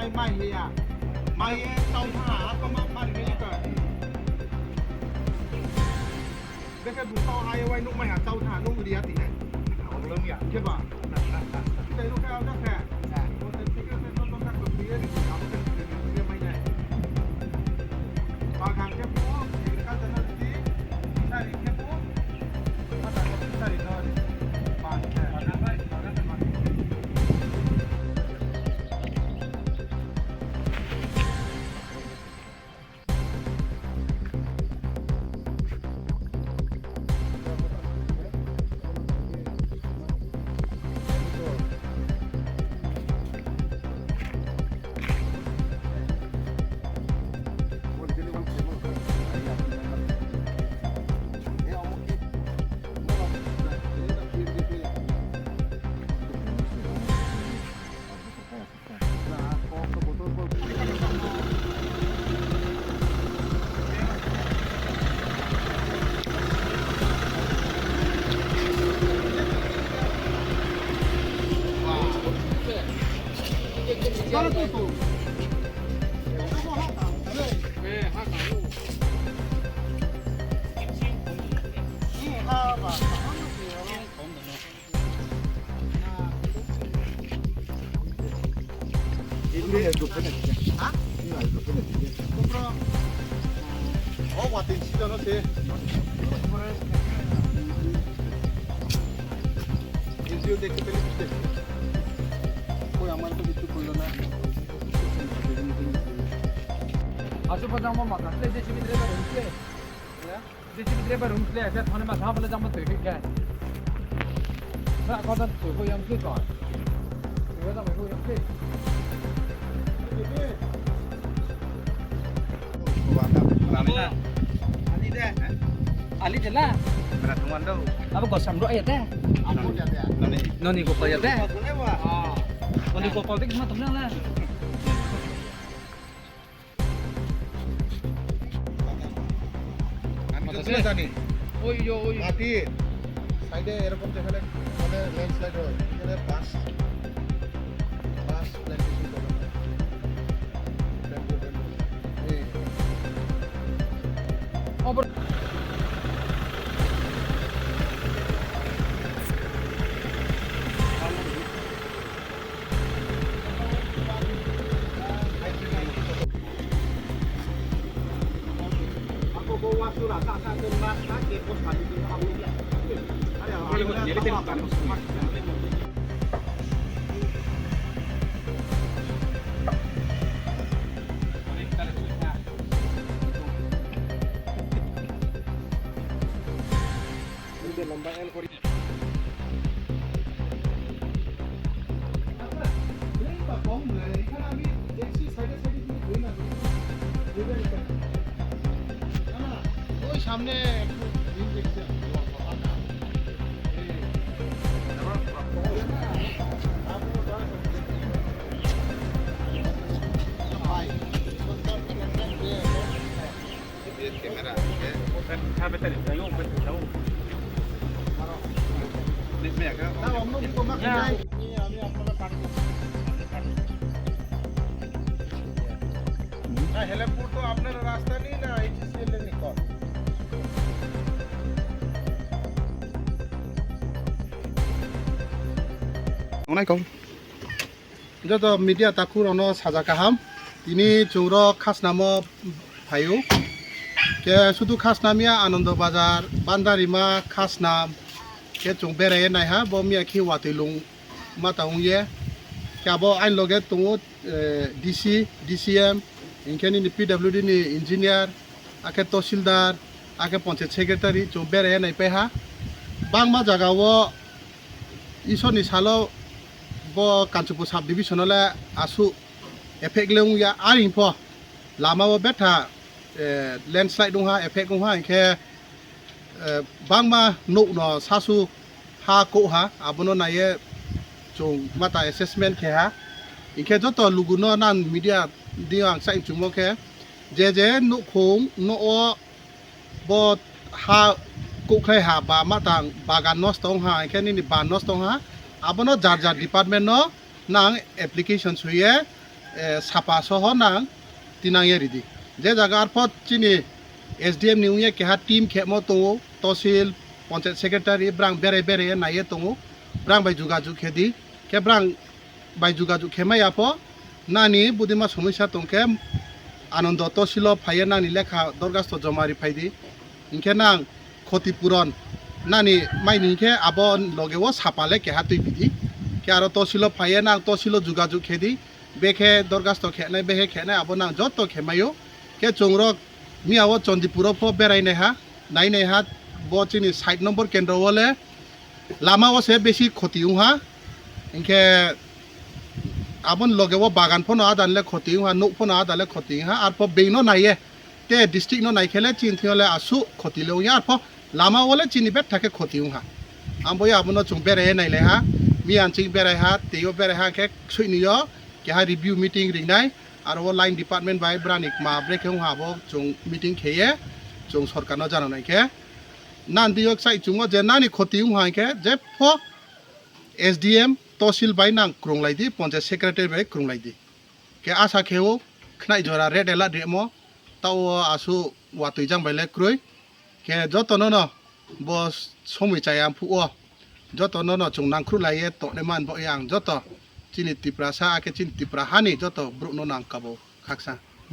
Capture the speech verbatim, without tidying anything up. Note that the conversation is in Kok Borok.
Mai mai ya. Mai tau ha, apa ma mari ni ka. Beke bu tau ai wai nuk mai ha tau ha nuk ria ti ne. Belum ya. Ke ba. Kita nuk ka ka ka. Bagan ke bu, agriculture na di, fishery ke bu, mata ko fishery na di. Bagan ke, bagan ke, bagan ke. Aswk pajak mo maka khe J C B driver hwn khe. J C B driver hwn khe, khe thani ma thang bole jang ma twi khe. Na ko dan twi ko yang khe ko. Twi ko jang ko yang khe. Ali de la. Abo gosam ro ya de. Noni. Noni ko ya de. Noni ko ko de ma tum na la. আমি তো চলে জানি। ওই, ওই, ওই। মাটির সাইডে এরকম যেখানে মানে ল্যান্ডস্লাইড হয়, এখানে বাঁশ, বাঁশ প্ল্যান্টেশন করে। Bamboo, bamboo. এই। অপর- ওই সামনে একটু ভিড় দেখছি আমি। না, হেলেমপুর তো আপনার রাস্তা নেই না, এইচএসসি লেন কর। Onai kau. Joto media takhuk rokno saja kaham. Tini chwng rok khasnamo phaio. Khe sudu khasnam ya Anando Bazar, Bandarima khasnam. Khe chwng berai naiha bo miya khe watwi lung mata wng ye. Khe abo aini loge tongo, eh, D C, D C M, hinkhe nini P W D ni engineer, akhe tahsildar, akhe panchayat secretary chwng berai nai paiha. Bangma jaga o Isor ni salo bo Kanchanpur sub division o le aswk effect le wngya, ari pho lama o betha, eh, landslide wngha, effect wngha, hinkhe, eh, bangma nukno sasu ha kuha, abono naiye chwng mata assessment kheha, hinkhe joto luguno nan media dio ang sai chwngmo khe je je nukhung no o bo ha kukhai ha ba matang bagan nosto wngha, hinkhe nini ban nosto wngha, abono jar jar department no nang application suye eh, sapa soho nang tinang ye ridi. Je jaga arpho chini S D M ni wngye keha team khemo tongo, tosil, panchayat secretary, brang berai berai ye naiye tongo, brang bai jugajug khe di, khe brang bai jugajug khe maya pho, nani budima somosya tongkhe Anando tosilo phaiye nani lekha dorgasto joma ri phaidi, hinkhe nang khoti puron nani maini hinkhe abo loge o sapale keha twi bidi, khe aro tosilo phaiye nang tosilo jugajug khe di, bekhe dorgasto khenai, bekhe khenai abo nang joto khemaio, khe chungrok miya o Chandipuro pho berai naiha, nai naiha, bo chini sait nombor kendro o le lama o se besi khoti wngha, hinkhe aboni loge o bagan phono adan le khoti wngha, nuk phono adan le khoti wngha, arpho beino naiye, te district no naikhele chini thing le asuk khoti le wngya, arpho lama o le chini betha khe khoti wngha. Ambo ya abono chwng berai nai le ha, miyan ching berai ha, tei o berai ha khe sui ni yo keha review meeting ringnai, aro o line department bai brani ma brekhe wngha abo chwng meeting kheye chwng sorkar no jana nai khe. Nan di yok sai chungo je nani khoti wngha khe je pho S D M tosil bai nang krung lai di, panchayat secretary bai krung lai di. Khe asa khe o khnai jora red alert rimo, ta o asu watwi jang bai le kroi. Khe joto no no bo somoi chaya phu o, joto no no chwng nangkhru lai ye tongna man bo ang joto chini Tiprasa akhe chini Tipra hani joto brouh no nang kabo khaksa.